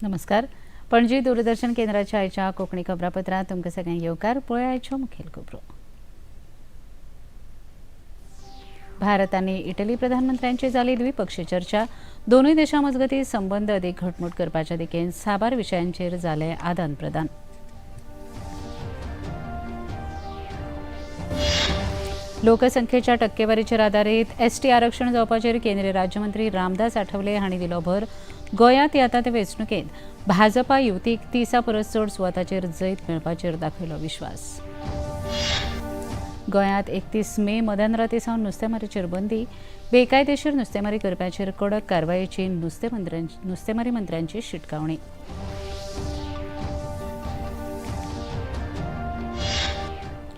नमस्कार. पणजी दूरदर्शन केंद्राच्या आयच्या कोंकणी खबरापत्रांत तुमकां सगळ्यांक येवकार. पळया आयच्यो मुखेल खबरो. भारत आनी इटली प्रधानमंत्र्यांची जाली द्विपक्षीय चर्चा. दोनूय देशां मजगतीं संबंद अदीक घटमूट करपाच्या दिकेन साबार विशयांचेर जालें आदान प्रदान. लोकसंख्येच्या टक्केवारीचेर आदारीत एसटी आरक्षण जावपाचेर केंद्रीय राज्यमंत्री रामदास आठवले हांणी दिलो भर. गोंयांत येता ते वेंचणुकेंत भाजपा युतीक 30 परस चड सुवाताचेर जैत मेळपाचेर दाखयलो विश्वास. गोंयांत 31 मे मध्यानराती सावन नुस्तेमारीचेर बंदी. बेकायदेशीर नुस्तेमारी करप्यांचेर कडक कारवायेची नुस्तेमारी मंत्र्यांची शिटकावणी.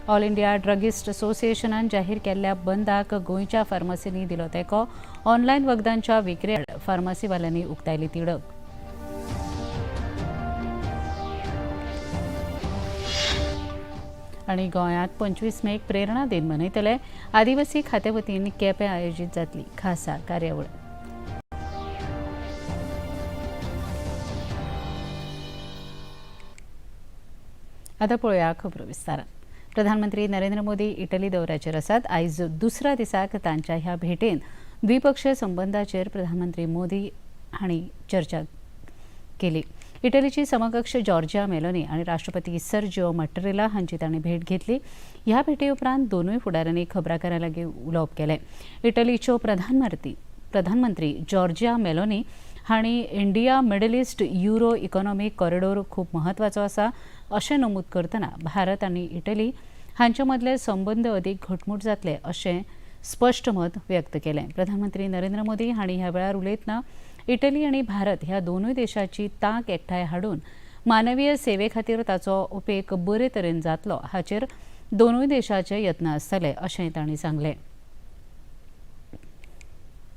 ऑल इंडिया ड्रगिस्ट असोसिएशनान जाहीर केल्ल्या बंदाक गोंयच्या फार्मासींनी दिलो तेंको. ऑनलायन वखदांच्या विक्रे आड फार्मासीवाल्यांनी उक्तायली तिडक. आनी गोंयांत 25 मेक प्रेरणा दिन मनयतले. आदिवासी खात्या वतीन केपें आयोजीत जातली खासा कार्यावळ. आतां पळोवया खबरो विस्तारान. प्रधानमंत्री नरेंद्र मोदी इटली दौऱ्याचेर आसात. आयज दुसऱ्या दिसाक तांच्या ह्या भेटेन द्विपक्षीय संबंदाचेर प्रधानमंत्री मोदी हांणी चर्चा केली. इटलीची समकक्ष जॉर्जिया मेलोनी आनी राष्ट्रपती सर्जिओ मट्टरेला हांची तांणी भेट घेतली. ह्या भेटे उपरांत दोनूय फुडाऱ्यांनी खबराकारां लागीं उलोवप केलें. इटलीच्यो प्रधानमंत्री जॉर्जिया मेलोनी हांणी India Middle East Euro economic corridor खूब म्हत्वाचो आसा अशें नमूद करतना भारत आनी इटली हांचे मदले संबंद अदीक घटमूट जातले अशें स्पश्ट मत व्यक्त केलें. प्रधानमंत्री नरेंद्र मोदी हांणी ह्या वेळार उलयतना इटली आनी भारत ह्या दोनूय देशाची तांक एकठांय हाडून मानवीय सेवे खातीर ताचो उपेग बरे तरेन जातलो हाचेर दोनूय देशाचे यत्न आसतले अशें तांणी सांगलें.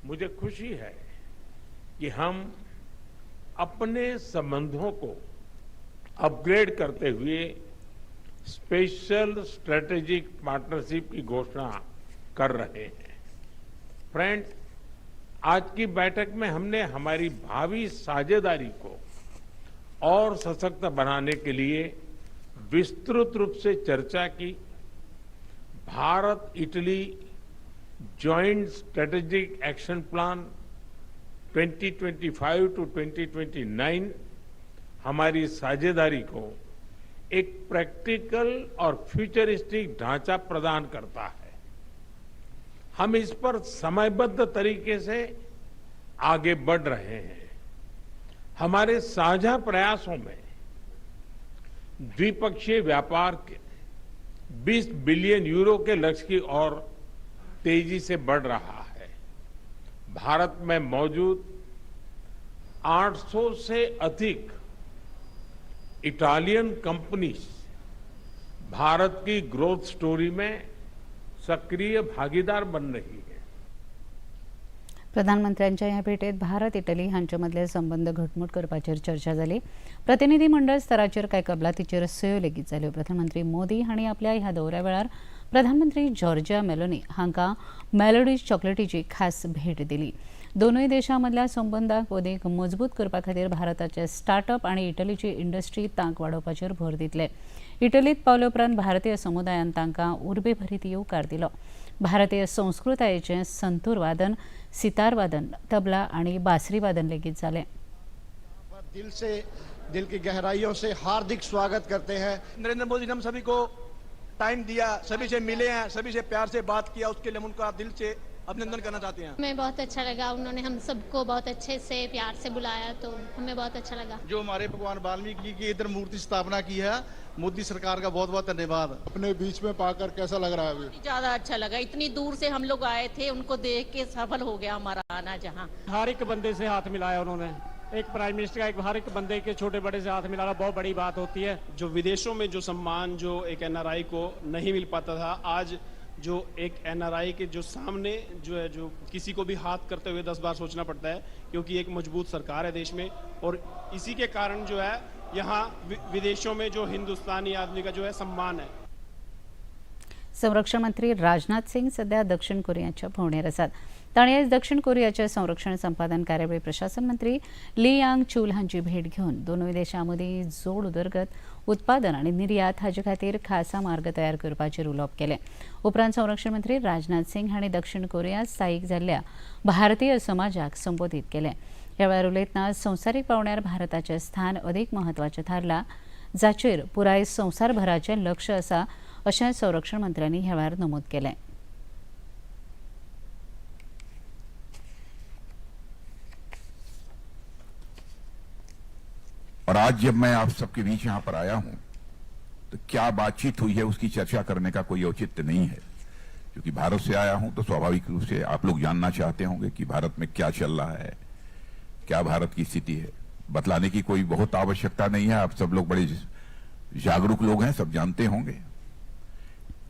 मुझे खुशी है कि हम अपने संबंधों को अपग्रेड करते हुए स्पेशल स्ट्रेटेजिक पार्टनरशिप की घोषणा कर रहे हैं। फ्रेंड्स, आज की बैठक में हमने हमारी भावी साझेदारी को और सशक्त बनाने के लिए विस्तृत रूप से चर्चा की। Bharat Italy joint strategic action plan 2025 to 2029 हमारी साझेदारी को एक प्रैक्टिकल और फ्यूचरिस्टिक ढांचा प्रदान करता है। हम इस पर समयबद्ध तरीके से आगे बढ़ रहे हैं। हमारे साझा प्रयासों में द्विपक्षीय व्यापार के 20 बिलियन यूरो के लक्ष्य की ओर तेजी से बढ़ रहा है। भारत में मौजूद 800 से अधिक इटालियन कंपनीज भारत की ग्रोथ स्टोरी में सक्रिय भागीदार बन रही है। प्रधानमंत्र्यांच्या ह्या भेटेत भारत इटली हांचे मदले संबंद घटमूट करपाचेर चर्चा जाली. प्रतिनिधी मंडळ स्तराचेर कांय कबलातीचेर सयो लेगीत जाल्यो. प्रधानमंत्री मोदी हांणी आपल्या ह्या दौऱ्या वेळार प्रधानमंत्री जॉर्जिया मेलोनी हांकां मेलोडीज चॉकलेटीची खास भेट दिली. दोनूय देशां मदल्या संबंदांक अदीक मजबूत करपा खातीर भारताचे स्टार्टअप आनी इटलीची इंडस्ट्री तांक वाडोवपाचेर भर दितले. इटलींत पावले उपरांत भारतीय समुदायान तांकां उर्बेभरीत येवकार दिलो. भारतीय संस्कृतायेचें संतूर वादन, सितार वादन, तबला आनी बासरी वादन लेगीत जालें. दिल से, दिल की गहराइयों से हार्दिक स्वागत करते हैं। नरेंद्र मोदी ने हम सभी को टाइम दिया, सभी से मिले हैं, सभी से प्यार से बात किया, उसके लिए हम उनका दिल से अभिनंदन करना चाहते हैं। हमें बहुत अच्छा लगा। उन्होंने हम सबको बहुत अच्छे से प्यार से बुलाया तो हमें बहुत अच्छा लगा। जो हमारे भगवान वाल्मीकि जी की इधर मूर्ति स्थापना की है, मोदी सरकार का बहुत बहुत धन्यवाद। अपने बीच में पाकर कैसा लग रहा है अभी? ज्यादा अच्छा लगा। इतनी दूर से हम लोग आए थे, उनको देख के सफल हो गया हमारा आना जहाँ। हर एक बंदे से हाथ मिलाया उन्होंने। एक प्राइम मिनिस्टर का एक हर एक बंदे के छोटे बड़े से हाथ मिलाना बहुत बड़ी बात होती है। जो विदेशों में जो सम्मान जो एक एनआरआई को नहीं मिल पाता था, आज जो एक एनआरआई के जो सामने जो है, जो किसी को भी हाथ करते हुए 10 बार सोचना पड़ता है, क्योंकि एक मजबूत सरकार है देश में और इसी के कारण जो है यहाँ विदेशों में जो हिंदुस्तानी आदमी का जो है सम्मान है। संरक्षण मंत्री राजनाथ सिंग सध्या दक्षिण कोरियाच्या भोंवडेर आसात. तांणी आयज दक्षिण कोरियाचे संरक्षण संपादन कार्यावळी प्रशासन मंत्री ली यांग चूल हांची भेट घेवन दोनूय देशां मदीं जोड उदरगत, उत्पादन आनी निर्यात हाचे खातीर खासा मार्ग तयार करपाचेर उलोवप केलें. उपरांत संरक्षण मंत्री राजनाथ सिंग हांणी दक्षिण कोरियांत स्थायीक जाल्ल्या भारतीय समाजाक संबोधीत केलें. ह्या वेळार उलयतना संवसारीक पांवड्यार भारताचें स्थान अदीक म्हत्वाचें थारलां, जाचेर पुराय संवसारभराचें लक्ष आसा अशें संरक्षण मंत्र्यांनी ह्या वेळार नमूद केलें. और आज जब मैं आप सबके बीच यहां पर आया हूं तो क्या बातचीत हुई है उसकी चर्चा करने का कोई औचित्य नहीं है, क्योंकि भारत से आया हूं तो स्वाभाविक रूप से आप लोग जानना चाहते होंगे कि भारत में क्या चल रहा है, क्या भारत की स्थिति है। बतलाने की कोई बहुत आवश्यकता नहीं है, आप सब लोग बड़े जागरूक लोग हैं, सब जानते होंगे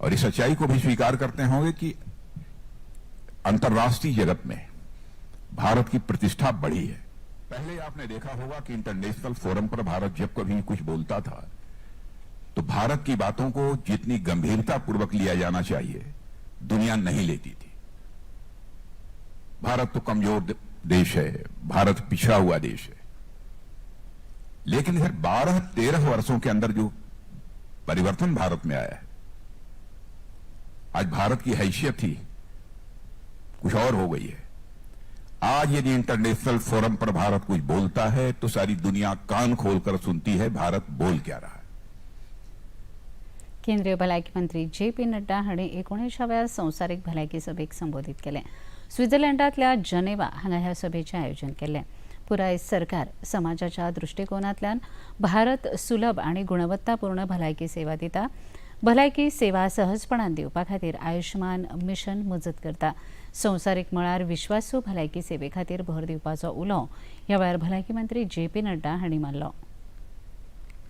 और इस सच्चाई को भी स्वीकार करते होंगे कि अंतर्राष्ट्रीय जगत में भारत की प्रतिष्ठा बढ़ी है। पहले आपने देखा होगा कि इंटरनेशनल फोरम पर भारत जब कभी कुछ बोलता था तो भारत की बातों को जितनी गंभीरता पूर्वक लिया जाना चाहिए दुनिया नहीं लेती थी। भारत तो कमजोर देश है, भारत पिछड़ा हुआ देश है, लेकिन इधर 12-13 वर्षों के अंदर जो परिवर्तन भारत में आया है, आज भारत की हैसियत ही कुछ और हो गई है। आज यदि इंटरनेशनल फोरम पर भारत कुछ बोलता है तो सारी दुनिया कान खोलकर सुनती है भारत बोल क्या रहा है। केंद्रीय भलायकी मंत्री जे पी नड्डा हांणी 19व्या संवसारीक भलायकी सभेक संबोधीत केलें. स्वित्झर्लंडांतल्या जनेवा हांगा ह्या सभेचें आयोजन केल्लें. पुराय सरकार समाजाच्या दृश्टिकोनांतल्यान भारत सुलभ आनी गुणवत्तापूर्ण भलायकी सेवा दिता. भलायकी सेवा सहजपणान दिवपा खातीर आयुष्मान मिशन मजत करता. संवसारीक मळार विश्वासू भलायकी सेवे खातीर भर दिवपाचो उलो ह्या वेळार भलायकी मंत्री जे पी नड्डा हांणी मारलो.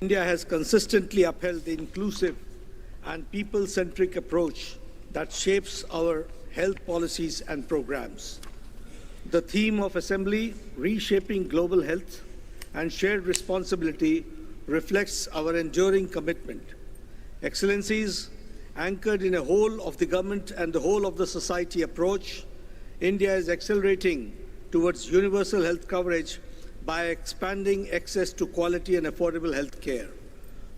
India has consistently upheld the inclusive and people-centric approach that shapes our health policies and programs. The theme of assembly, Reshaping Global Health and Shared Responsibility, reflects our enduring commitment. Excellencies, anchored in a whole of the government and the whole of the society approach, India is accelerating towards universal health coverage by expanding access to quality and affordable health care.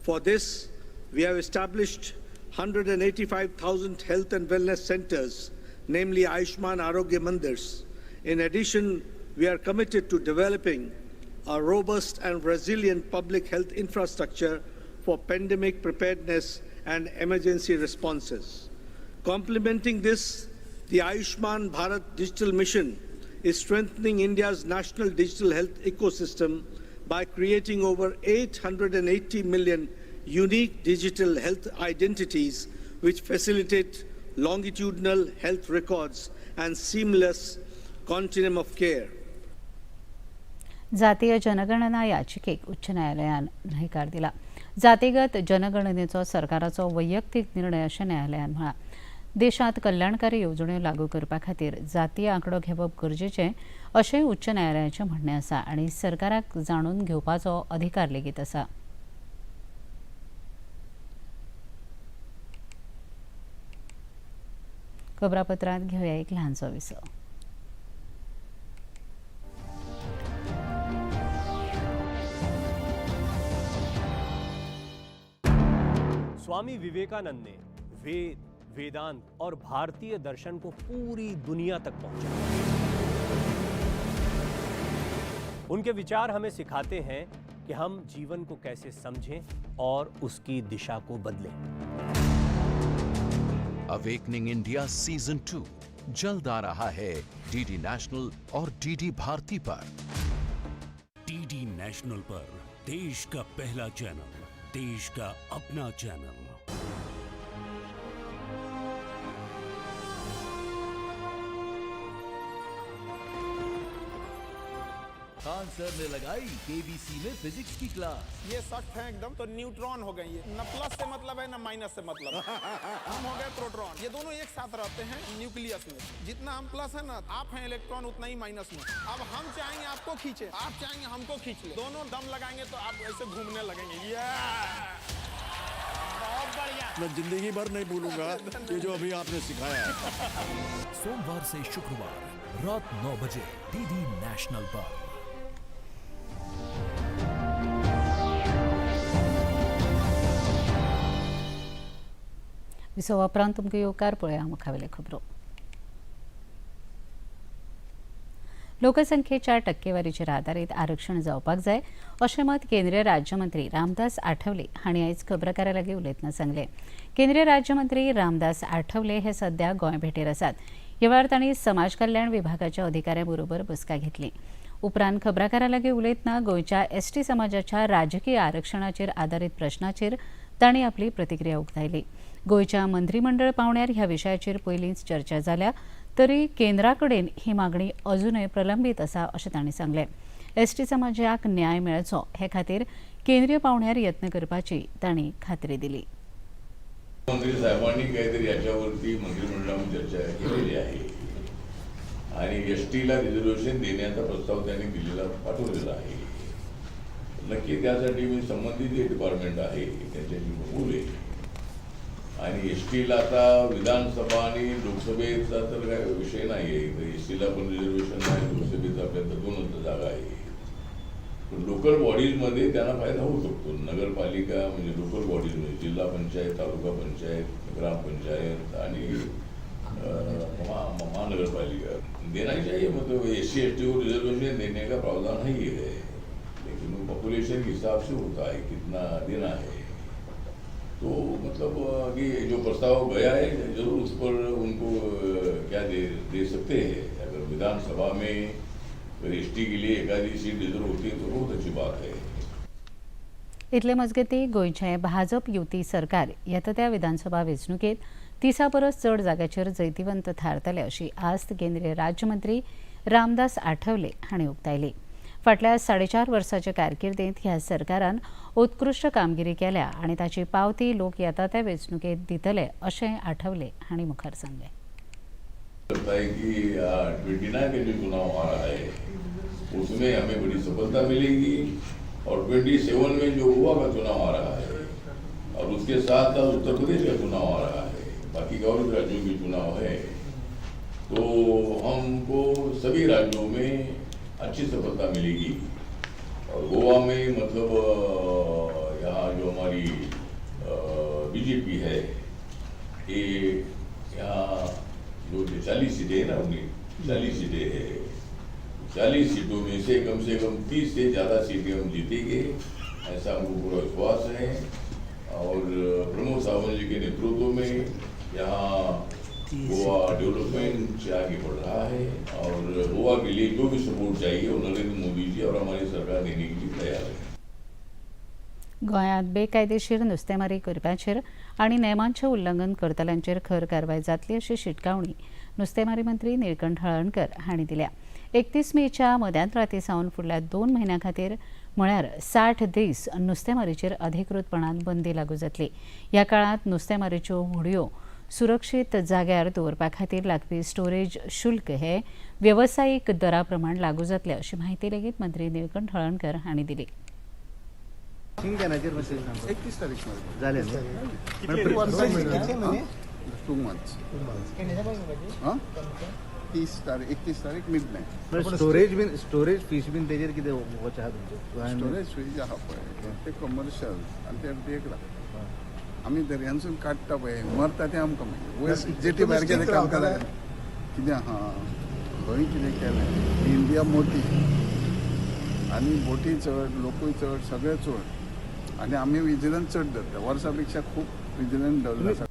For this, we have established 185,000 health and wellness centers, namely Ayushman Arogya Mandirs. In addition, we are committed to developing a robust and resilient public health infrastructure for pandemic preparedness and emergency responses. Complementing this, the Ayushman Bharat Digital Mission is strengthening India's national digital health ecosystem by creating over 880 million unique digital health identities which facilitate longitudinal health records and seamless continuum of care. जातीय जनगणना याचिकेक उच्च न्यायालयान न्हयकार दिला. जातीगत जनगणनेचो सरकाराचो वैयक्तीक निर्णय अशें न्यायालयान म्हळां. देशांत कल्याणकारी येवजण्यो लागू करपा खातीर जातीय आंकडो घेवप गरजेचें अशें उच्च न्यायालयाचें म्हणणें आसा आनी सरकाराक जाणून घेवपाचो अधिकार लेगीत आसा. खबरापत्रांत घेवया एक ल्हानसो विसव. स्वामी विवेकानंद ने वेद, वेदांत और भारतीय दर्शन को पूरी दुनिया तक पहुंचाया। उनके विचार हमें सिखाते हैं कि हम जीवन को कैसे समझें और उसकी दिशा को बदलें। अवेकनिंग इंडिया सीजन 2 जल्द आ रहा है डीडी नेशनल और डीडी भारती पर। डीडी नेशनल पर देश का पहला चैनल, देश का अपना चैनल। खान सर ने लगाई केबीसी में फिजिक्स की क्लास। ये सख्त है एकदम, तो न्यूट्रॉन हो गए ये, न प्लस से मतलब है न माइनस से मतलब है। हम हो गए प्रोटॉन। ये दोनों एक साथ रहते हैं न्यूक्लियस में। जितना हम प्लस है ना, आप हैं इलेक्ट्रॉन, उतना ही माइनस में। अब हम चाहेंगे आपको खींचे, आप चाहेंगे हमको खींच ले, दोनों दम लगाएंगे तो आप ऐसे घूमने लगेंगे। ये बहुत बढ़िया। मैं जिंदगी भर नहीं भूलूंगा ये जो अभी आपने सिखाया है। सोमवार से शुक्रवार रात 9 बजे डीडी नेशनल पर। विसवा उपरांत तुमकां येवकार. पळया मुखावेले खबरो. लोकसंख्येच्या टक्केवारीचेर आदारीत आरक्षण जावपाक जाय अशें मत केंद्रीय राज्यमंत्री रामदास आठवले हांणी आयज खबराकारां लागीं उलयतना सांगलें. केंद्रीय राज्यमंत्री रामदास आठवले हे सध्या गोंय भेटेर आसात. ह्या वेळार तांणी समाज कल्याण विभागाच्या अधिकाऱ्यां बरोबर बसका घेतली. उपरांत खबराकारां लागीं उलयतना गोंयच्या एसटी समाजाच्या राजकीय आरक्षणाचेर आदारीत प्रश्नाचेर तांणी आपली प्रतिक्रिया उक्तायली. गोंयच्या मंत्रीमंडळ पावंड्यार ह्या विशयाचेर पयलींच चर्चा जाल्या तरी केंद्रा कडेन ही मागणी अजूनय प्रलंबीत आसा अशें तांणी सांगलें. एसटी समाजाक न्याय मेळचो हे खातीर केंद्रीय पावंड्यार यत्न करपाची तांणी खात्री दिली. मंत्री साहेबांनी काहीतरी याच्यावरती मंत्रिमंडळामध्ये चर्चा केलेली आहे आणि एस टीला रिझर्वेशन देण्याचा प्रस्ताव त्यांनी दिलेला पाठवलेला आहे. नक्की त्यासाठी मी संबंधित जे डिपार्टमेंट आहे त्यांच्याशी बोलेन. आणि एस टीला आता विधानसभा आणि लोकसभेचा तर काय विषय नाही आहे. तर एस टीला पण रिझर्वेशन नाही, लोकसभेचा आपल्याला 2 जागा आहे. पण लोकल बॉडीजमध्ये त्यांना फायदा होऊ शकतो. नगरपालिका म्हणजे लोकल बॉडीजमध्ये जिल्हा पंचायत, तालुका पंचायत, ग्रामपंचायत आणि महानगरपालिका देना ही चाहिए. मतलब एस सी एस टी को रिजर्वेशन देने का प्रावधान ही है, लेकिन वो पॉपुलेशन के हिसाब से होता है कितना देना है. तो मतलब कि जो प्रस्ताव गया है जरूर उस पर उनको क्या दे दे सकते हैं. अगर विधानसभा में एस टी के लिए एक आधी सीट रिजर्व होती है तो बहुत अच्छी बात है. इतले मजगती गोंयचें भाजप युती सरकार येता त्या विधानसभा वेंचणुकेंत 30 परस चड जाग्याचेर जैतिवंत थारतले अशी आस्त केंद्रीय राज्यमंत्री रामदास आठवले हांणी उक्तायली. फाटल्या 4.5 वर्साचे कारकिर्दींत ह्या सरकारान उत्कृश्ट कामगिरी केल्या आनी ताची पावती लोक येता त्या वेंचणुकेंत दितले अशें आठवले हांणी मुखार सांगलें. लगता है कि 29 का जो चुनाव आ रहा है उसमें हमें बड़ी सफलता मिलेगी और 27 में जो गोवा का चुनाव आ रहा है और उसके साथ साथ उत्तर प्रदेश का चुनाव आ रहा है, बाकी और भी राज्यों के चुनाव है, तो हमको सभी राज्यों में अच्छी सफलता मिलेगी. और गोवा में मतलब यहाँ जो हमारी बीजेपी है ये यहाँ जो 40 सीटें हैं ना, उन्हीं 40 सीटें हैं, 40 सीटों में से कम 30 से ज़्यादा सीटें हम जीतेंगे ऐसा हमको पूरा विश्वास है. और प्रमोद सावंत जी के नेतृत्व में यहाँ गोवा डेवलपमेंट से आगे बढ़ रहा है और गोवा के लिए जो भी सपोर्ट चाहिए वो नरेंद्र मोदी जी और हमारी सरकार देने के लिए तैयार है. गोंयांत बेकायदेशीर नुस्तेमारी करप्यांचेर आनी नेमांचें उल्लंघन करतल्यांचेर खर कारवाय जातली अशी शिटकावणी नुस्तेमारी मंत्री निळकंठ हळर्णकर हांणी दिल्या. 31 मेच्या मध्यानराती सावन फुडल्या 2 म्हयन्यां खातीर म्हळ्यार 60 दीस नुस्तेमारीचेर अधिकृतपणान बंदी लागू जातली. ह्या काळांत नुस्तेमारीच्यो होडयो सुरक्षीत जाग्यार दवरपा खातीर लागपी स्टोरेज शुल्क हे वेवसायीक दरा प्रमाण लागू जातले अशी म्हायती लेगीत मंत्री निळकंठ हळर्णकर हांणी दिली. 31 तारीख जालें 2 मंथ्स. 30 तारीख 31 तारीख मिड नायट. स्टोरेज बीन स्टोरेज फीस बीन तेजेर कितें वचें आहा तुमचें? स्टोरेज फीज आहा पळय ते कमर्शियल आनी ते एक लागता. आमी दर्यांसून काडटा पळय मरता तें आमकां मागीर वयर जेटी भायर कितें काम केलें कितें आहा खंय कितें केलें. इंडिया मोठी आनी बोटी चड, लोकूय चड, सगळे चड आनी आमी विजिलन्स चड धरता. वर्सां पेक्षा खूब विजिलन्स धरला.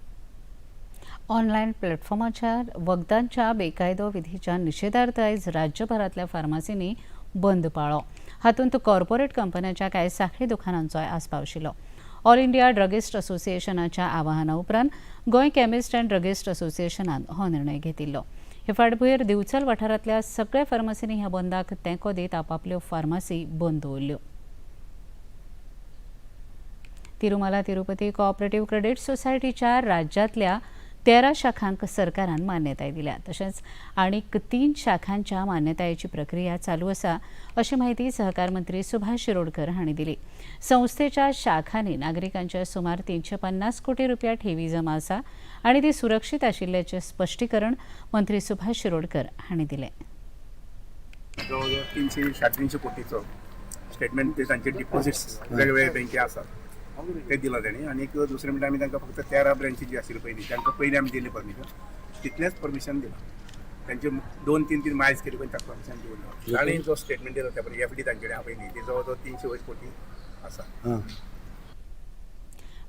ऑनलायन प्लॅटफॉर्माच्या वखदांच्या बेकायदो विधीच्या निशेधार्थ आयज राज्यभरांतल्या फार्मासींनी बंद पाळ्ळो. हातूंत कॉर्पोरेट कंपन्यांच्या कांय साखळी दुकानांचोय आस्पाव आशिल्लो. ऑल इंडिया ड्रगिस्ट असोसिएशनाच्या आवाहना उपरांत गोंय केमिस्ट अँड ड्रगिस्ट असोसिएशनान हो निर्णय घेतिल्लो. हे फाटभुंयेर दिवचल वाठारांतल्या सगळ्या फार्मासींनी ह्या बंदाक तेंको दीत आपापल्यो फार्मासी बंद दवरल्यो. तिरुमाला तिरुपती कोऑपरेटिव्ह क्रेडीट सोसायटीच्या राज्यांतल्या 13 शाखांक सरकारान मान्यताय दिल्या. तशेंच आनीक 3 शाखांच्या मान्यतायेची प्रक्रिया चालू आसा अशी माहिती सहकार मंत्री सुभाष शिरोडकर हांणी दिली. संस्थेच्या शाखांनी नागरिकांच्या सुमार 350 कोटी रुपया ठेवी जमा आसा आनी ती सुरक्षीत आशिल्ल्याचें स्पश्टीकरण मंत्री सुभाष शिरोडकर हांणी दिलें. जवळजवळ 300-350 कोटीचो स्टेटमेंट ते तांचे डिपॉझिट्स वेगवेगळे बँके आसात ते दिला तांणी. आनी दुसरें म्हणल्यार आमी तांकां फक्त 13 ब्रँची जी आशिल्ली पयलीं तांकां पयलीं आमी दिल्लें परमिशन तितलेंच परमिशन दिलां. तांचे 2-3 मायल्स केली पण ताका परमिशन दिवंक ना. आनी जो स्टेटमेंट दिला त्या पळय एफ डी तांचे कडेन आहा पयलीं ती जवळ जवळ 300 वयर कोटी आसा.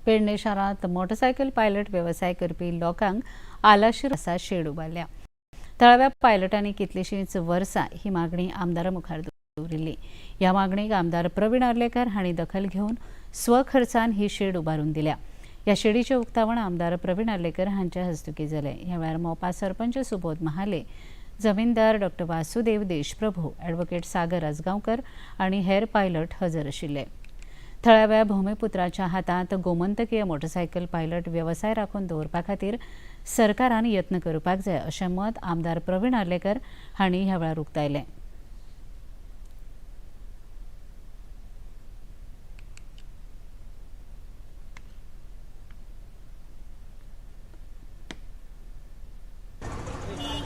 पेडणे शारांत मोटरसायकल पायलट वेवसाय करपी लोकांक आलाशिरो आसा शेड उबारल्या. थळाव्या पायलटांनी कितलीशींच वर्सां ही मागणी आमदारा मुखार दवरिल्ली. ह्या मागणीक आमदार प्रवीण आर्लेकर हांणी दखल घेवन स्वखर्चान ही शेड उबारून दिल्या. ह्या शेडीचें उक्तावण आमदार प्रवीण आर्लेकर हांच्या हस्तुकीं जालें. ह्या वेळार मोपा सरपंच सुबोध महाले, जमीनदार डॉक्टर वासुदेव देशप्रभू, ॲडव्होकेट सागर आजगांवकर आनी हेर पायलट हजर आशिल्ले. थळाव्या भूमिपुत्राच्या हातांत गोमंतकीय मोटरसायकल पायलट वेवसाय राखून दवरपा खातीर सरकारान यत्न करपाक जाय अशें मत आमदार प्रवीण आर्लेकर हांणी ह्या वेळार उक्तायलें.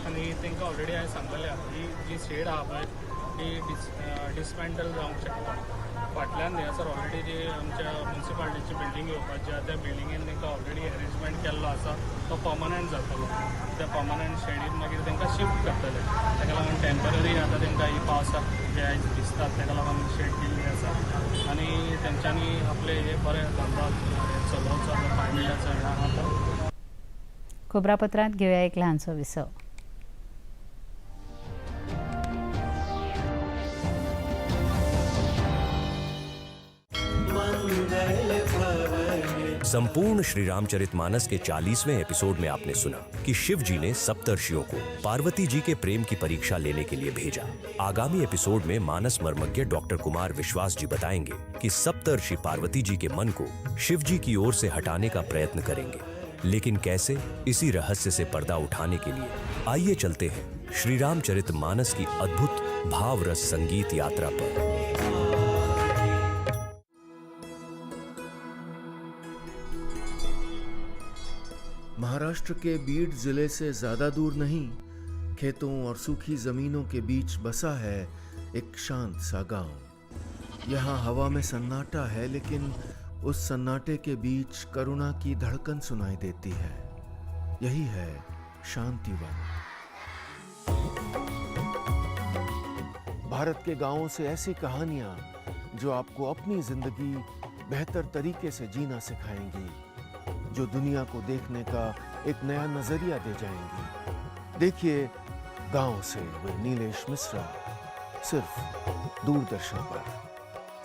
आनी तांकां ऑलरेडी हांवें सांगलें ही जी शेड आहा पळय ती डिसमेंटल जावंक शकता. फाटल्यान थंयसर ऑलरेडी जी आमच्या म्युनिसिपालिटीची बिल्डींग येवपाची आहा त्या बिल्डिंगेन तांकां ऑलरेडी अरेंजमेंट केल्लो आसा, तो पर्मनंट जातलो. त्या पर्मनंट शेडीन मागीर तांकां शिफ्ट करतले. ताका लागून टेम्पररी आतां तांकां ही पावसाक जे आयज दिसतात ताका लागून शेड दिल्ली आसा आनी तेंच्यांनी आपले हे बरे धंदो चलोवचो, आपलो पायलटाचो हें आहा तो. खबरापत्रांत घेवया एक ल्हानसो विसव. संपूर्ण श्री रामचरितमानस के 40वें एपिसोड में आपने सुना कि शिव जी ने सप्तर्षियों को पार्वती जी के प्रेम की परीक्षा लेने के लिए भेजा। आगामी एपिसोड में मानस मर्मज्ञ डॉक्टर कुमार विश्वास जी बताएंगे कि सप्तर्षि पार्वती जी के मन को शिव जी की ओर से हटाने का प्रयत्न करेंगे, लेकिन कैसे, इसी रहस्य से पर्दा उठाने के लिए आइए चलते हैं श्री रामचरितमानस की अद्भुत भावरस संगीत यात्रा पर। महाराष्ट्र के बीड जिले से ज्यादा दूर नहीं, खेतों और सूखी जमीनों के बीच बसा है एक शांत सा गांव। यहाँ हवा में सन्नाटा है, लेकिन उस सन्नाटे के बीच करुणा की धड़कन सुनाई देती है। यही है शांतिवन। भारत के गांवों से ऐसी कहानियां जो आपको अपनी जिंदगी बेहतर तरीके से जीना सिखाएंगी, जो दुनिया को देखने का एक नया नजरिया दे जाएंगी। देखिए गांव से वे नीलेश मिश्रा, सिर्फ दूरदर्शन पर,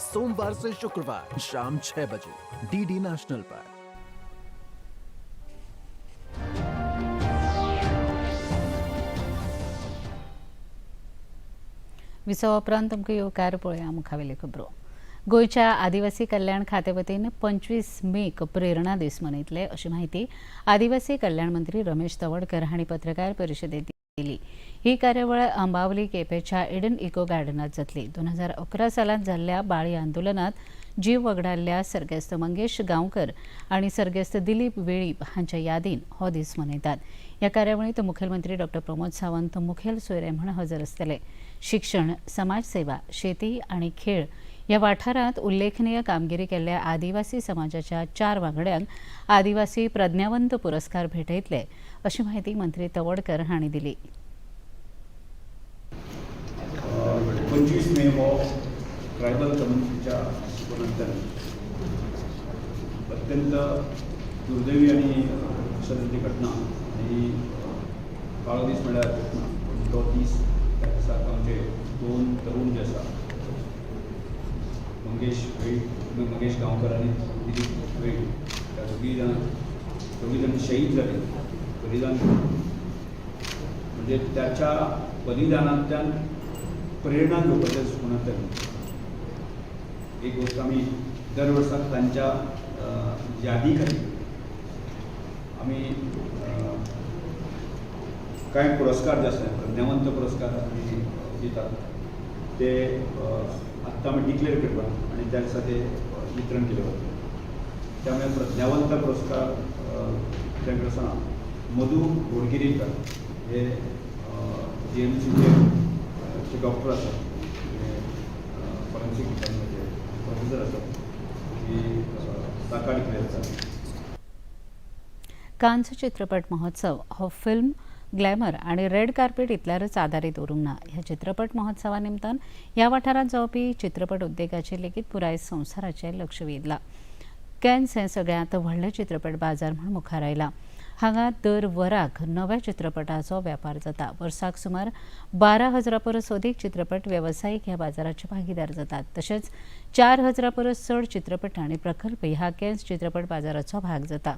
सोमवार से शुक्रवार शाम 6 बजे डीडी नेशनल पर। विसवा उपरांत तुमकां येवकार. पळोवया मुखावेल्यो खबरो. गोंयच्या आदिवासी कल्याण खात्या वतीन 25 मेक प्रेरणा दीस मनयतले अशी माहिती आदिवासी कल्याण मंत्री रमेश तवडकर हांणी पत्रकार परिशदेंत दिली. ही कार्यावळ अंबावली केपेच्या एडन इको गार्डनात जातली. 2011 सालांत जाल्ल्या बाळी आंदोलनात जीव वगडाल्ल्या सर्गेस्त मंगेश गांवकर आनी सर्गेस्त दिलीप वेळीप हांच्या यादीन हो दीस मनयतात. ह्या कार्यावळींत मुखेलमंत्री डॉक्टर प्रमोद सावंत मुखेल सोयरे म्हूण हजर आसतले. शिक्षण, समाजसेवा, शेती आनी खेळ ह्या वाठारांत उल्लेखनीय कामगिरी केल्ल्या आदिवासी समाजाच्या 4 वांगड्यांक आदिवासी प्रज्ञावंत पुरस्कार भेटयतले अशी माहिती मंत्री तवडकर हांणी दिली. 25 मे हो ट्रायबल कम्युनिटीच्या दृष्टिकोनांतल्यान अत्यंत दुर्दैवी आणि अशा तरेची घटना आणि काळो दीस म्हळ्यार ना, पूण तो दीस त्या दिसाक आमचे 2 तरुण जे आसा, मंगेश वेळीप, मंगेश गांवकर आनी दिलीप वेळीप, त्या दोगी जाण शहीद जाले. बलिदान म्हणजे त्याच्या बलिदानांतल्यान प्रेरणा घेवपाच्या दृश्टिकोनांतल्यान एक गोष्ट आमी दर वर्साक तांच्या यादी खातीर आमी कांय पुरस्कार जे आसा, प्रज्ञावंत पुरस्कार आमी दितात, ते आत्तां आमी डिक्लेअर करता आनी त्या दिसा ते वितरण केले वतले. त्यामुळे प्रज्ञावंत पुरस्कार तांकां आसा मधू बोडगिरीकर हे जीएमसीचे डॉक्टर आसात, फॉरेन्सीक डिपार्टमेंटचे प्रोफेसर आसात की ताका डिक्लेअर जाता. कान्स चित्रपट महोत्सव हो फिल्म ग्लॅमर आनी रेड कार्पेट इतल्यारच आदारीत उरूंक ना. ह्या चित्रपट महोत्सवा निमतान ह्या वाठारांत जावपी चित्रपट उद्देगाचेर लेगीत पुराय संवसाराचें लक्ष वेधलां. कॅन्स हें सगळ्यांत व्हडलें चित्रपट बाजार म्हूण मुखार आयलां. हांगा दर वराक नव्या चित्रपटाचो वेपार जाता. वर्साक सुमार 12,000 परस अदीक चित्रपट वेवसायीक ह्या बाजाराचे भागीदार जातात. तशेंच 4,000 परस चड चित्रपट आनी प्रकल्प ह्या कॅन्स चित्रपट बाजाराचो भाग जाता.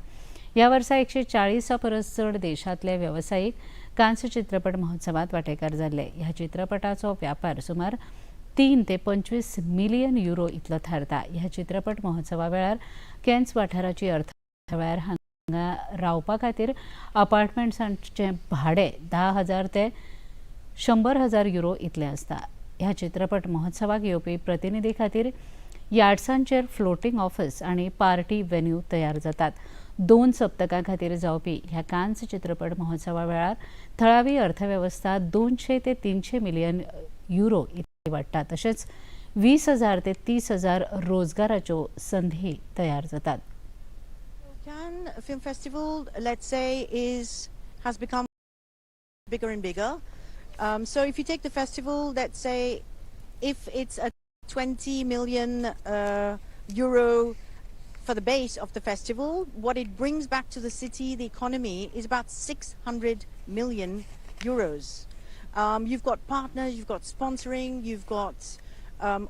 ह्या वर्सा 140 परस चड देशांतले वेवसायीक कान्स चित्रपट महोत्सवात वांटेकार जाल्ले. ह्या चित्रपटाचो व्यापार सुमार 3 ते 25 मिलियन युरो इतलो थारता. ह्या चित्रपट महोत्सवा वेळार कॅन्स वाठाराची अर्थवेळार हांगा रावपा खातीर अपार्टमेंट्सांचें भाडें 10,000 ते 100,000 युरो इतलें आसता. ह्या चित्रपट महोत्सवाक येवपी प्रतिनिधी खातीर यार्ड्सांचेर फ्लोटींग ऑफिस आनी पार्टी व्हेन्यू तयार जातात. 2 सप्तकां खातीर जावपी ह्या कान्स चित्रपट महोत्सवा वेळार थळावी अर्थवेवस्था 200 ते 300 मिलियन युरो इतली वाडटा. तशेंच 20,000 ते 30,000 रोजगाराच्यो संदी तयार जातात. Cannes Film Festival, let's say, has become bigger and bigger. So if you take the festival, let's say, if it's a 20 million euro for the base of the festival, what it brings back to the city, the economy, is about 600 million euros. You've got partners, you've got sponsoring, you've got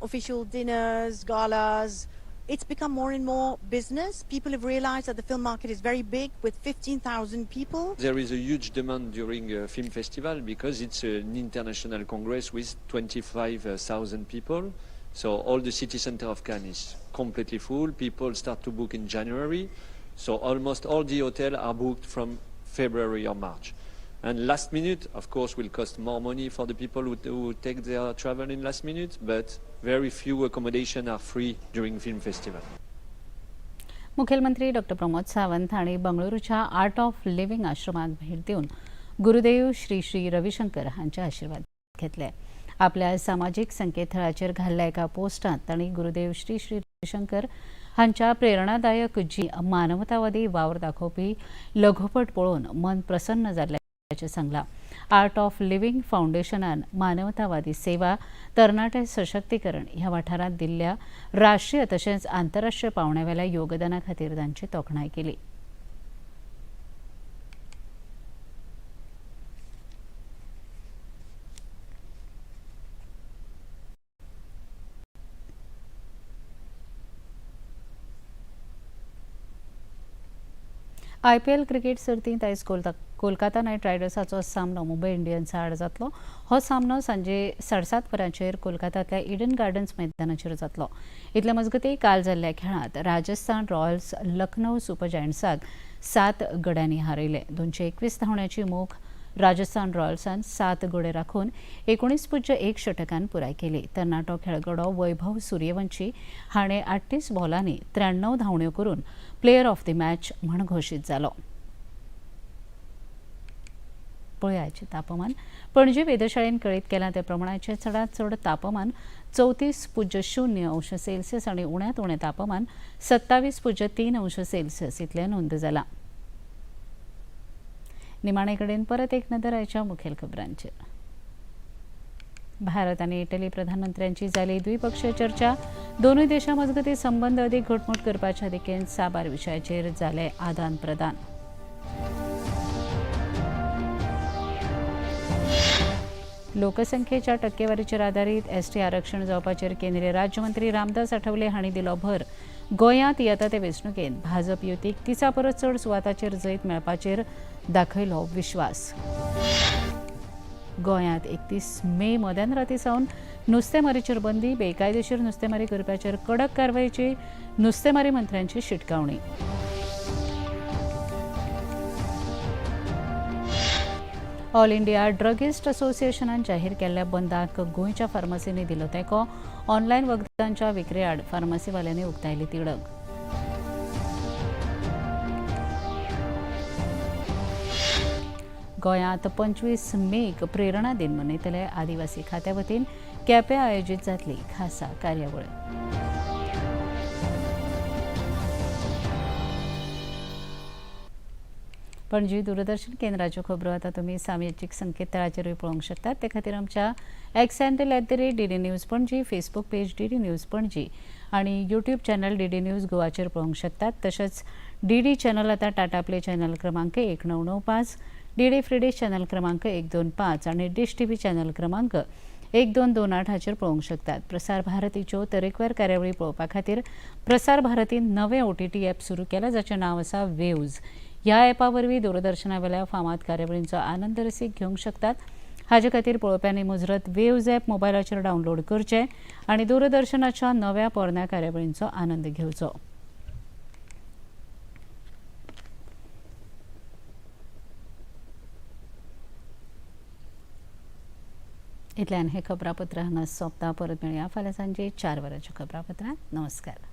official dinners, galas. It's become more and more business. People have realized that the film market is very big with 15,000 people. There is a huge demand during a film festival because it's an international congress with 25,000 people. So all the city center of Cannes is completely full. People start to book in January. So almost all the hotels are booked from February or March. And last minute, of course, will cost more money for the people who take their travel in last minute, but very few accommodation are free during film festival. मुखेलमंत्री doctor Pramod Sawant हांणी बंगळुरूच्या art of living आश्रमाक भेट दिवन गुरुदेव श्री श्री रविशंकर हांचे आशिर्वाद घेतले. आपल्या सामाजीक संकेतथळाचेर घाल्ल्या एका पोस्टांत तांणी गुरुदेव श्री श्री रविशंकर हांच्या प्रेरणादायक जी मानवतावादी वावर दाखोवपी लघुपट पळोवन मन प्रसन्न जाल्ल्याचें सांगलां. आर्ट ऑफ लिव्हिंग फावंडेशनान मानवतावादी सेवा, तरणाटे सशक्तीकरण ह्या वाठारांत दिल्ल्या राष्ट्रीय तशेंच आंतरराष्ट्रीय पावंड्यावेल्या योगदाना खातीर तांची तोखणाय केली. आयपीएल क्रिकेट सर्तींत आयज कोलकाता नायट रायडर्साचो सामनो मुंबय इंडियन्सा आड जातलो. हो सामनो सांजे 7:30 वरांचेर कोलकातांतल्या इडन गार्डन्स मैदानाचेर जातलो. इतले मजगतीं काल जाल्ल्या खेळांत राजस्थान रॉयल्स लखनौ सुपर जायंट्साक 7 गड्यांनी हारयले. 221 धांवड्याची मोख राजस्थान रॉयल्सान 7 गडे राखून 19.1 षटकान पुराय केली. तरणाटो खेळगडो वैभव सूर्यवंशी हाणें 38 बॉलांनी 93 धांवड्यो करून प्लेयर ऑफ the match म्हूण घोशीत जालो. पळयाचें तापमान. पणजे वेधशाळेन कळीत केलां त्या प्रमाणाचें चडांत चड तापमान 34.0 अंश सेल्सियस आनी उण्यांत उणें तापमान 27.3 अंश सेल्सियस इतलें नोंद जालां. निमाणे कडेन परत एक नदर आयच्या मुखेल खबरांचेर. भारत आनी इटली प्रधानमंत्र्यांची जाली द्विपक्षीय चर्चा. दोनूय देशां मजगतीं संबंद अदीक घटमूट करपाच्या दिकेन साबार विशयाचेर जालें आदान प्रदान. लोकसंख्येच्या टक्केवारीचेर आदारीत एसटी आरक्षण जावपाचेर केंद्रीय राज्यमंत्री रामदास आठवले हांणी दिलो भर. गोंयांत येता ते वेंचणुकेंत भाजप युतीक 30 परस चड सुवाताचेर जैत मेळपाचेर दाखयलो विश्वास. गोंयांत 31 मे मध्यान राती सावन नुस्तेमारीचेर बंदी. बेकायदेशीर नुस्तेमारी करप्याचेर कडक कारवायेची नुस्तेमारी मंत्र्यांची शिटकावणी. ऑल इंडिया ड्रगिस्ट असोसिएशनान जाहीर केल्ल्या बंदाक गोंयच्या फार्मासींनी दिलो तेंको. ऑनलायन वखदांच्या विक्रे आड फार्मासीवाल्यांनी उक्तायली तिडक. गोंयांत 25 मेक प्रेरणा दिन मनयतले. आदिवासी खात्या वतीन केप्यां आयोजीत जातली खासा कार्यावळ. पणजी दूरदर्शन केंद्राच्यो खबरो आतां तुमी सामाजीक संकेतथळाचेरूय पळोवंक शकतात. ते खातीर आमच्या X handle @DD News Panaji, Facebook page DD News Panaji आनी यूट्यूब चॅनल डीडी न्यूज गोवाचेर पळोवंक शकतात. तशेंच डीडी चॅनल आतां टाटा प्ले चॅनल क्रमांक 1995, डीडी फ्री डिश चॅनल क्रमांक 125 आनी डिश टीव्ही चॅनल क्रमांक 1228 हाचेर पळोवंक शकतात. प्रसार भारतीच्यो तरेकवार कार्यावळी पळोवपा खातीर प्रसार भारतीन नवें ओटीटी ॲप सुरू केलां, जाचें नांव आसा वेव्ज. ह्या ॲपा वरवीं दूरदर्शनावेल्या फामाद कार्यावळींचो आनंद रसीक घेवंक शकतात. हाजे खातीर पळोवप्यांनी मुजरत वेव्ज ॲप मोबायलाचेर डावनलोड करचें आनी दूरदर्शनाच्या नव्या पोरण्या कार्यावळींचो आनंद घेवचो. इतल्यान हे खबरापत्र हांगा सोंपता. परत मेळया फाल्यां सांजे 4 वरांच्या खबरापत्रांत. नमस्कार.